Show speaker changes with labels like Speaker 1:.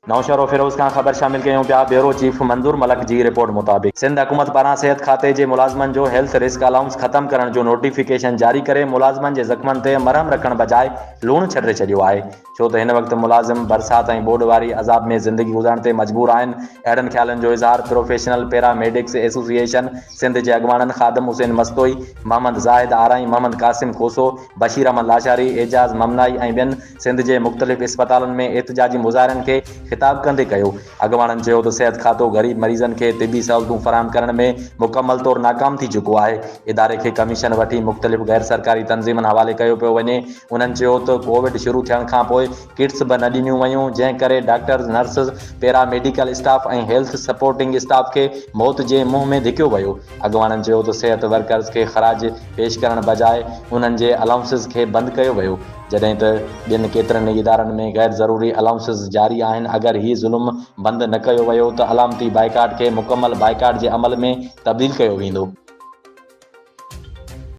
Speaker 1: نوشهروفيروز کان خبر شامل ڪيون پيا بيورو چيف منظور ملڪ جي رپورٽ مطابق سنڌ حڪومت پاران صحت کاتي جي ملازمن جو هيلٿ رسڪ الائونس ختم ڪرڻ جو نوٽيفڪيشن جاري ڪري ملازمن جي زخمن تي مرهم رکڻ بجاء لوڻ ڇڏي ڇڏيو آهي ڇو ته هن وقت ملازم برسات ۽ ٻوڏ واري عذاب ۾ زندگي گذارڻ تي مجبور آهن اهڙن خيالن جو اظهار پروفيشنل پيرا ميڊڪس ايسوسيئيشن سنڌ جي اڳواڻن خادم حسين مستوئي، محمد زاهد آرائين، محمد قاسم کوسو، بشير احمد لاشاري، اعجاز ممنائي ۽ ٻين سنڌ جي مختلف اسپتالن ۾ احتجاجي مظاهرن کي خطاب ڪندي ڪيو. اڳواڻن چيو ته صحت کاتو غريب مريضن کي طبي سهولتون فراهم ڪرڻ ۾ مڪمل طور ناڪام ٿي چڪو آهي، اداري کي ڪميشن وٺي مختلف غير سرڪاري تنظيمن حوالي ڪيو پيو وڃي. انهن چيو ته ڪووڊ شروع ٿيڻ کانپوء ڪٽس به نه ڏنيون ويون، جنهن ڪري doctors, nurses, paramedical staff ۽ health supporting staff کي موت جي منهن ۾ ڌڪيو ويو. اڳواڻن چيو ته صحت ورڪرز کي خراج پيش ڪرڻ بجاء انهن جي الائونسز کي بند ڪيو ويو، جڏهن ته ٻين ڪيترن ئي ادارن ۾ غير ضروري الائونسز جاري آهن، اگر هي ظلم بند نه ڪيو ويو ته علامتي بائيڪاٽ کي مڪمل بائيڪاٽ جي عمل ۾ تبديل ڪيو ويندو.